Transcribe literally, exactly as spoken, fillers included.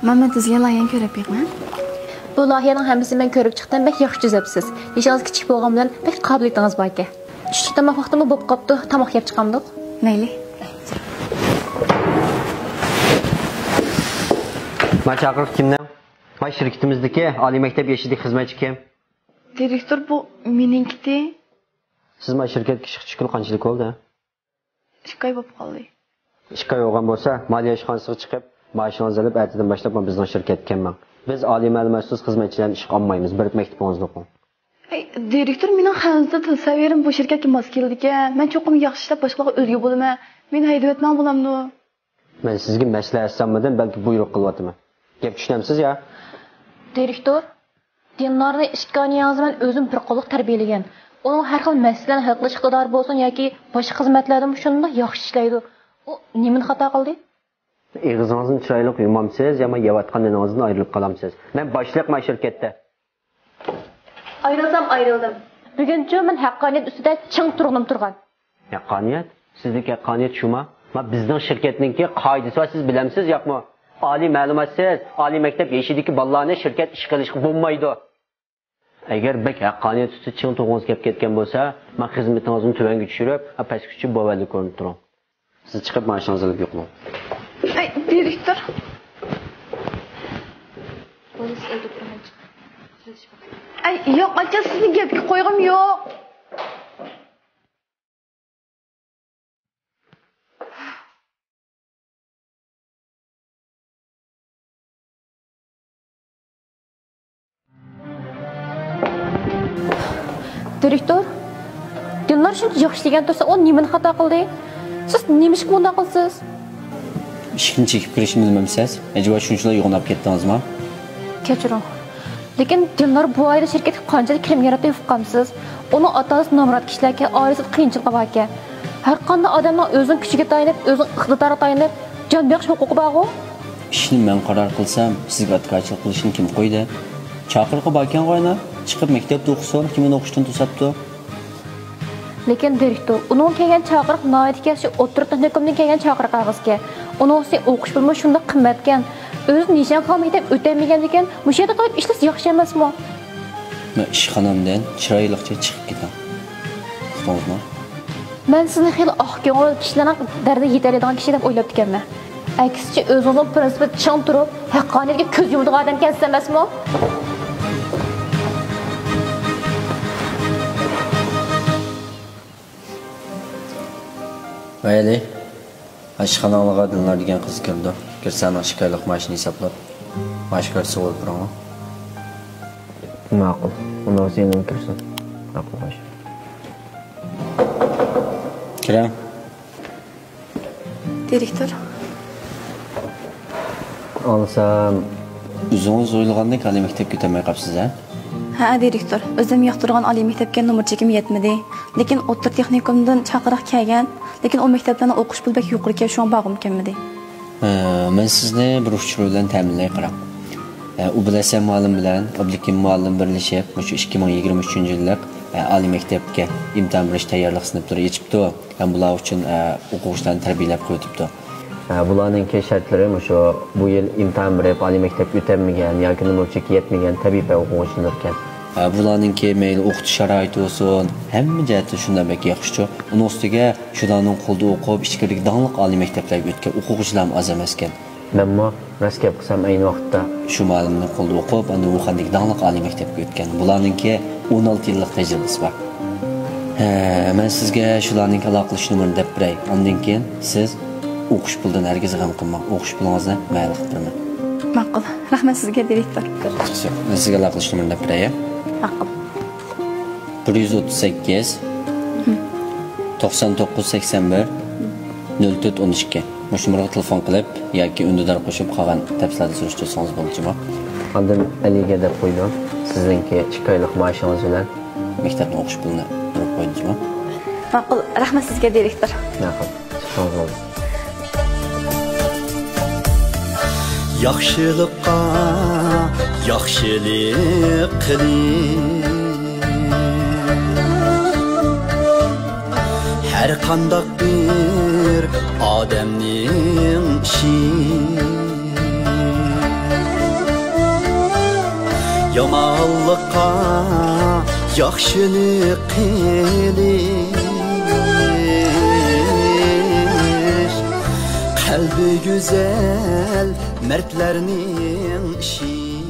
ماما تۈزگەن لايىھەنى كۆرۈپ بېقىمەن. بۇ لايىھەنىڭ ھەممىسىنى مەن كۆرۈپ چىقتىم، بەك ياخشى تۈزەپسىز. يېشىڭىز كىچىك بولغان بىلەن بەك قابىلىيىتىڭىز باركەن. چۈشلۈك تاماق ۋاقتىمۇ بولۇپ قاپتۇ، تاماق يەپ چىقامدۇق؟ مەيلى. ما چاقىرىق كىمنىڭ؟ ما شىركىتىمىزدىكى ئالىي مەكتەپ يېشىدىكى خىزمەتچى كىم؟ دىرېكتور، بۇ مېنىڭكىتى. سىز ما شىركەتكە ئىشقا چۈشكىلى قانچىلىك بولدى؟ ئىككى ئاي بولۇپ قالدى. ئىككى ئاي بولغان بولسا، مالىيە ئىشخانىسىغا چىقىپ، مائاشىڭىزنى ئېلىپ، ئەتىدىن باشلاپ مانا بىزنىڭ شىركەتكە كەلمەڭ. بىز ئالىي مەلۇماتسىز خىزمەتچىلەرنى ئىشقا ئالمايمىز. بېرىپ مەكتىپىڭىزنى ئوقۇڭ. ئەي، دىرېكتور، مېنىڭ خەنزۇ تىل سەۋىيەم بۇ شىركەتكە ماس كېلىدىكەن. مەن چوقۇم ياخشى ئىشلەپ، باشقىلارغا ئۈلگە بولىمەن. مېنى ھەيدىۋەتمەڭ بولامدۇ؟ مەن سىزگە مەسلىھەت سالمىدىم، بەلكى بۇيرۇق قىلىۋاتىمەن. گەپ چۈشىنەمسىز يا؟ دىرېكتور، دىلنارنى ئىككى ئانىيىڭىزنى مەن ئۆزۈم بىر قوللۇق تەربىيەلىگەن. ئۇنىڭ ھەر خىل مەسىلىلەرنى ھەل قىلىش ئىقتىدارى بولسۇن ياكى باشقا خىزمەتلەردىمۇ شۇنداق ياخشى ئىشلەيدۇ. ئۇ نېمىنى خاتا قىلدى؟ ئېغىزىڭىزنى چىرايلىق يۇمامسىز يا ما يەۋاتقان نېنىڭىزدىن ئايرىلىپ قالامسىز؟ مەن باشلىق ما شىركەتتە. ئايرىلسام ئايرىلدىم. بۈگۈنچۇ مەن ھەققانىيەت ئۈستىدە چىڭ تۇرغىنىم تۇرغان. ھەققانىيەت؟ سىزدىكى ھەققانىيەت شۇما؟ ما بىزنىڭ شىركەتنىڭكى قائىدىسى بار، سىز بىلەمسىز ياقمۇ؟ ئالىي مەلۇماتسىز، ئالىي مەكتەپ يېشىدىكى بالىلارنى شىركەت ئىشقا ئېلىشقا بولمايدۇ. ئەگەر بەك ھەققانىيەت ئۈستىدە چىڭ تۇرغۇڭىز كەپ كەتكەن بولسا، ما خىزمىتىڭىزنى تۆۋەنگە چۈشۈرۈپ، ھە، پەسكە چۈشۈپ بوۋەللىك ئورنىدا تۇرۇڭ. سىز چىقىپ مائاشىڭىزنى ئېلىپ يوقىلىڭ. ئەي، دىرېكتور. ئەي، ياق، ئاچا، سىزنى گەپكە قويغۇم يوق. دىرېكتور، دىلنار شۇنچە ياخشى دېگەن تۇرسا، ئۇ نېمىنى خاتا قىلدى؟ سىز نېمىشقا بۇنداق قىلىسىز؟ ئىشىكنى چېكىپ كىرىشنى بىلمەمسىز؟ ئەجەبا شۇنچىلا يوغىناپ كەتتىڭىزما؟ كەچۈرۈڭ. لېكىن دىلنار بۇ ئايدا شىركەتكە قانچىلىك كىرىم ياراتتى ئۇققانسىز؟ ئۇنىڭ ئاتا-ئانىسى نامرات كىشىلەركەن، ئائىلىسىدە قىيىنچىلىقى باركەن. ھەرقانداق ئادەمنىڭ ئۆزىنىڭ كۈچىگە تايىنىپ، ئۆزىنىڭ ئىقتىدارىغا تايىنىپ جان بېقىش ھوقۇقى بارغۇ؟ ئىشنى مەن قارار قىلسام، سىزگە ئاتىكارچىلىق قىلىشنى كىم قويدى؟ چاقىرىقى باركەنغۇ ئانا، چىقىپ مەكتەپتە ئوقۇسۇن، كىم ئۇنى ئوقۇشتىن توساپتۇ؟ لېكىن دىرېكتور، ئۇنىڭغا كەلگەن چاقىرىق ناھايىتى ياخشى، ئوتتۇرا تېخنىكومدىن كەلگەن چاقىرىق ئەغىزكەن. ئۇنىڭ ئۈستىگە ئوقۇش پۇلىمۇ شۇنداق قىممەتكەن. ئۆزى نىشان قالمىغان مەكتەپ ئۆتەلمىگەندىكىن، مۇشۇ يەردە قېلىپ ئىشلىسە ياخشى ئەمەسمۇ؟ مەن ئىشخانامدىن چىرايلىقچە چىقىپ كېتىڭ. ئۇقتىڭىزمۇ؟ مەن سىزنى خېلى ئاقكۆڭۈل، كىشىلەرنىڭ دەردىگە يېتەلەيدىغان كىشى دەپ ئويلاپتىكەنمەن. ئەكسىچە، ئۆزىڭىزنىڭ پىرىنسىپىدا چىڭ تۇرۇپ، ھەققانىيەتكە كۆز يۇمىدىغان ئادەمكەنسىز ئەمەسمۇ؟ مەيلى. ئاشخاناڭلارغا دىلنار دېگەن قىز كىرىدۇ. كىرسە ئۇنىڭ ئىككى ئايلىق مائاشىنى ھېسابلاپ، مائاش كارتىسىغا ئۇرۇپ بېرىڭلار. ماقۇل. ئۇنىڭ سېنىڭ كىرسۇن. ماقۇل، خوش. كىرىڭ. دىرېكتور. ئاڭلىسام، ئۆزىڭىز ئويلىغاندەك ئالىي مەكتەپكە ئۆتەلمەي قاپسىز، ھە؟ ھە، دىرېكتور. ئۆزۈم ياقتۇرغان ئالىي مەكتەپكە نومۇر چېكىم يەتمىدى. لېكىن ئوتتۇرا تېخنىكومدىن چاقىرىق كەلگەن. لېكىن ئۇ مەكتەپلەرنىڭ ئوقۇش پۇلى بەك يۇقىرىكەن، شۇڭا بارغۇم كەلمىدى. ھە، مەن سىزنى بىر ئۇچۇر بىلەن تەمىنلەي قاراڭ. ھە، ئۇبۇل ھەسەن مۇئەللىم بىلەن ئابلىكىم مۇئەللىم بىرلىشىپ، مۇشۇ ئىككى مىڭ يىگىرمە ئۈچىنچى يىللىق، ھە، ئالىي مەكتەپكە ئىمتىھان بېرىش تەييارلىق سىنىپلىرى ئېچىپتۇ. ھەم بۇلار ئۈچۈن، ئە، ئوقۇغۇچىلارنى تەربىيەلەپ قويۇۋېتىپتۇ. ئە، بۇلارنىڭكى شەرتلىرى مۇشۇ، بۇ يىل ئىمتىھان بېرىپ، ئالىي مەكتەپكە ئۆتەلمىگەن ياكى نومۇر چېكى يەتمىگەن تەبىئىي پەن ئوقۇغۇچىلىرىكەن. ئە، بۇلارنىڭكى مەيلى ئوقۇتۇش شارائىتى بولسۇن، ھەممە جەھەتتىن شۇنداق بەك ياخشىچۇ. ئۇنىڭ ئۈستىگە شۇلارنىڭ قولىدا ئوقۇپ، ئىچكىرىدىكى داڭلىق ئالىي مەكتەپلەرگە ئۆتكەن ئوقۇغۇچىلارمۇ ئاز ئەمەسكەن. مەنمۇ راست گەپ قىلسام، ئەينى ۋاقىتتا شۇ مۇئەللىمنىڭ قولىدا ئوقۇپ، ئاندىن ۋۇخەندىكى داڭلىق ئالىي مەكتەپكە ئۆتكەن. بۇلارنىڭكى ئون ئالتە يىللىق تەجرىبىسى بار. ھە، مەن سىزگە شۇلارنىڭكى ئالاقىلىشىش نومۇرىنى دەپ بېرەي. ئاندىن كېيىن سىز ئوقۇش پۇلىدىن ھەرگىز غەم قىلماڭ. ئوقۇش پۇلىڭىزنى مەن ھەل قىلىپ بېرىمەن. ماقۇل. رەھمەت سىزگە، دىرېكتور. مەن سىزگە ئالاقىلىشىش نومۇرىنى دەپ بېرەي. ماقۇل. بىر يۈز ئوتتۇز سەككىز، توقسان توققۇز سەكسەن بىر، نۆل تۆت ئون ئىككى. مۇشۇ نومۇرغا تېلېفون قىلىپ ياكى ئۈندىدار قوشۇپ قالغان تەپسىلاتنى سۈرۈشتۈرسىڭىز بولىدۇ جۇمۇ. ئاندىن ئەلىگە دەپ قويدۇم. سىزنىڭكى ئىككى ئايلىق مائاشىڭىز بىلەن مەكتەپنىڭ ئوقۇش پۇلىنى بېرىپ قويدۇم جۇمۇ. ماقۇل، رەھمەت سىزگە، دىرېكتور. ماقۇل. ساغ بولۇڭ. ياخشىلىققا ياخشىلىق قىلىڭ. ھەر قانداق بىر ئادەمنىڭ ئىشى. يامانلىققا ياخشىلىق قىلىش، قەلبى گۈزەل مەردلەرنىڭ ئىشى.